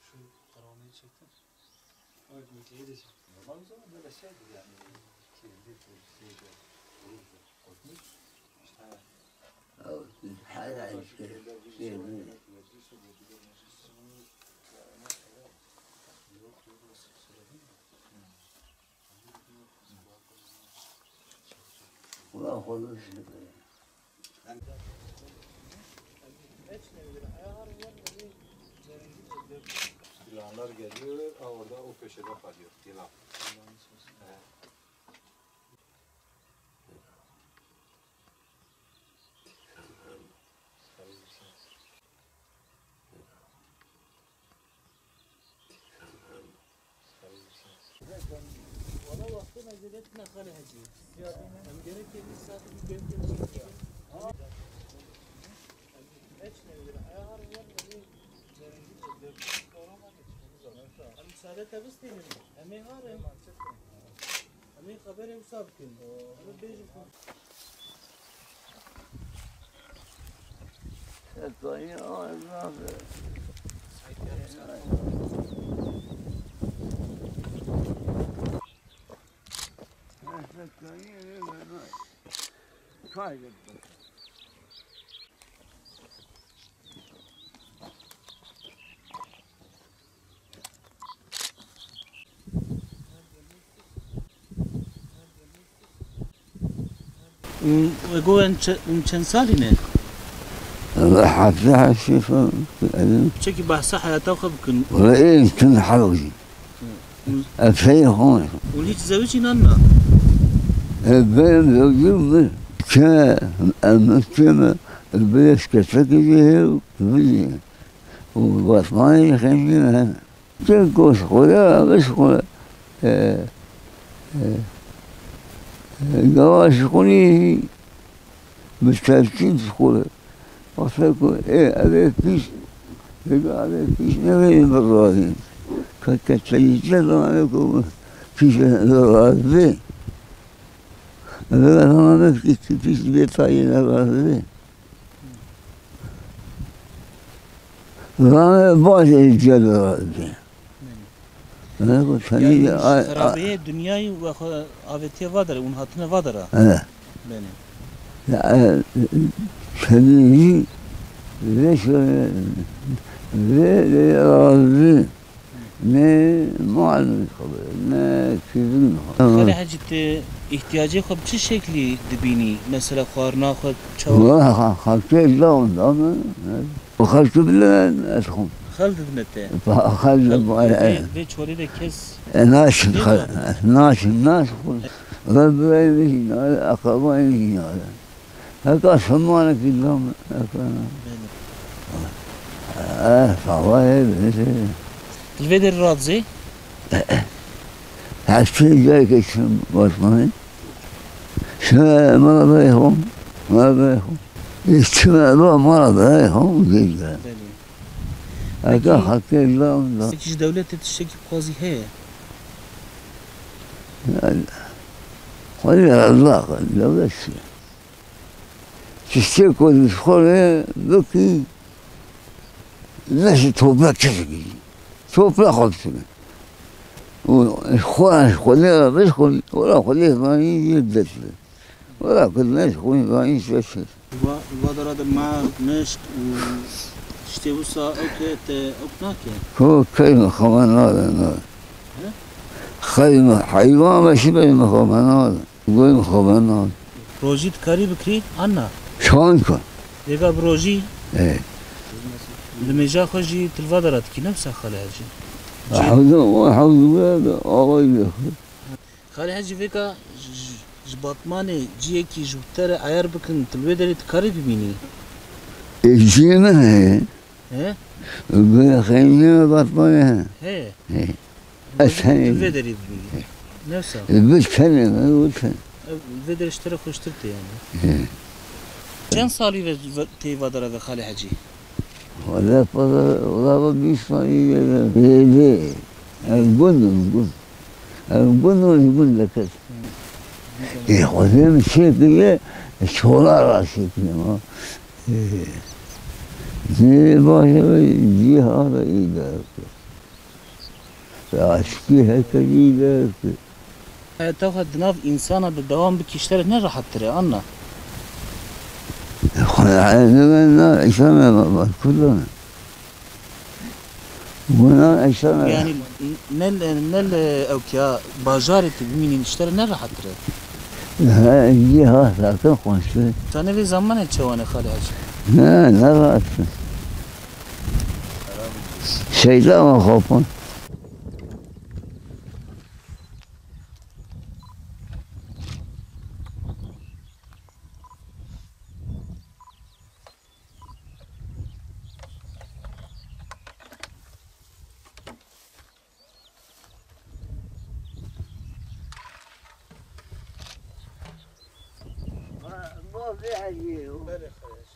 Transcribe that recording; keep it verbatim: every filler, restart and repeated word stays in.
Şu karavanı çektim. Ay, bu şeyi de çektim. Normal o zaman böyle şeydir yani. Kirli bir şeyde olursa. Korkmuş. İşte. Her ay işte. Şey, bu. Yok, yok, söyledim mi? Hı. Ulan konuş. Yılanlar geliyor, ha, orada o köşede kalıyor. Yılan. He. Valla wextê me zêde tine xalê hecî. Em gerek bir saat bir gerek bir Eç ne bilir, ayağın yer mi? Em müsaade te bistînin. Em ê harin. Em ê xeberê wisa bikin. Em ê bêjin ku Hekayê Allah be. Hekayê ne be? Kaydet bak. Û ego em çe-, em çend salî ne? Heftê heştê sal. Çekî behsa heyata xwe bikin. Wele ê çend hal jî. Û Efeyê xwe. Û hiç zewicî nan na? E, ben zewcî bir. Ke, em, ke me, bi eşketekê jî hê, bi jî. Û basmanê jî xemgîn hene. Çi goş xwe ya, biş xwe, e, e, e, gava ji xwe nî, bi tertîb ji xwe. Wexta ku, ê, ev ê pîs, vêga ev ê pîs nebe ê birazîn. Ke, ke teyîte zane ku pîs e, birazî. Ev ê zane ki pîs bê tayê birazî. Zane bacê cel birazî. Belê. Belê ku tenî Yanî de, ay, ay. Xerabeyê dinyayê we xwe avêtiye va dere, hûn hatine va dere. He. Belê. Ya, e, tenî vê şoyê, vê, vê razî, ne mal xwe, ne kîvin xwe. Xalê Hecî, tu îhtiyacê xwe bi çi şeklî dibînî? Mesela xwarina xwe çawa? Wala xa-, xalkê law da min, e, xalkê bile ez xwim. Xel didine te. Xel Xel, vê, vê çolê de kes e, naşin, xel, naşin, naşin. Ve birayê min jî nare, akrabayê min jî nare. Heka simanekî da min, heka. Belê. Eh, sawayê, belê. Li vê derê radizê? Her şey gel geçsin, basmayın. Şöyle, mala da yapalım, mala da yapalım. İçime de mala da yapalım, gel gel. Belê. Eka Peki, hakkı illa onda. Peki ji dewletê tiştekî bi xwazî heye? Yani, xwedî Allah, dewlet şey. Tiştê ku ji xwe re bikî, ne ji toprak çi dikî. Toprak xwe dikî. Û xwe, xwe ne, xwe ne, xwe ne zanî yê dest be. Wela ku ne ji xwe zanî çi çi. Va-, vadara de mard, mişk û tiştê wisa ew ke te ew nake. Ko keyma xwe nade, nade. He? Xeyma, heywan ve şi beyma xwe nade. Goyim xwe ben nade. Rojî dikarî bikirî, an na? Çanka. Yeka bi rojî? E. Li mêja xwe jî tu li va dera dikî, ne wisa Xalê Hecî? Hewza, o hewza, o awayî. Xalê Hecî vêka ji, ji, Ji Batmanê ciyekî ji te re eyar bikin, tu li wê derê dikarî bibînî? Ê, ciyê min heye. He? Bi xeynî me Batmanê heye. He. He. Ez tenê. Tu vê derê bibînî. He. Ne wisa? Bi tenê me, bi tenê. Ev vê derê ji te re xweştir tê yani. He. Çend salî ve, ve tê va dera ve Xalê Hecî? Wele, wele, wele, bîst salî ve, ve, ve. Ev gund in, gund. Ev gund in, ji gund deket. Ê, xwedê min çêkiriye, çola ra çêkiriye ma. Ê, cihê baş e, cihê hara î de. Aşkî heke î de. Heta xwe di nav însana de dewam bikî, ji te re ne rehettir e, anna? Xwe, ne, ne, însana, kurdan. Buna eşana. Yani ne, ne, ne li ewkiya bajarê tu bimînî, ji te re ne rehettir e? He, cî ha sakin xweştir. Te ne vê zamanê çewane Xalê Hecî? Ne, ne rehet. Şeytan ve xopun. Belê, xweş.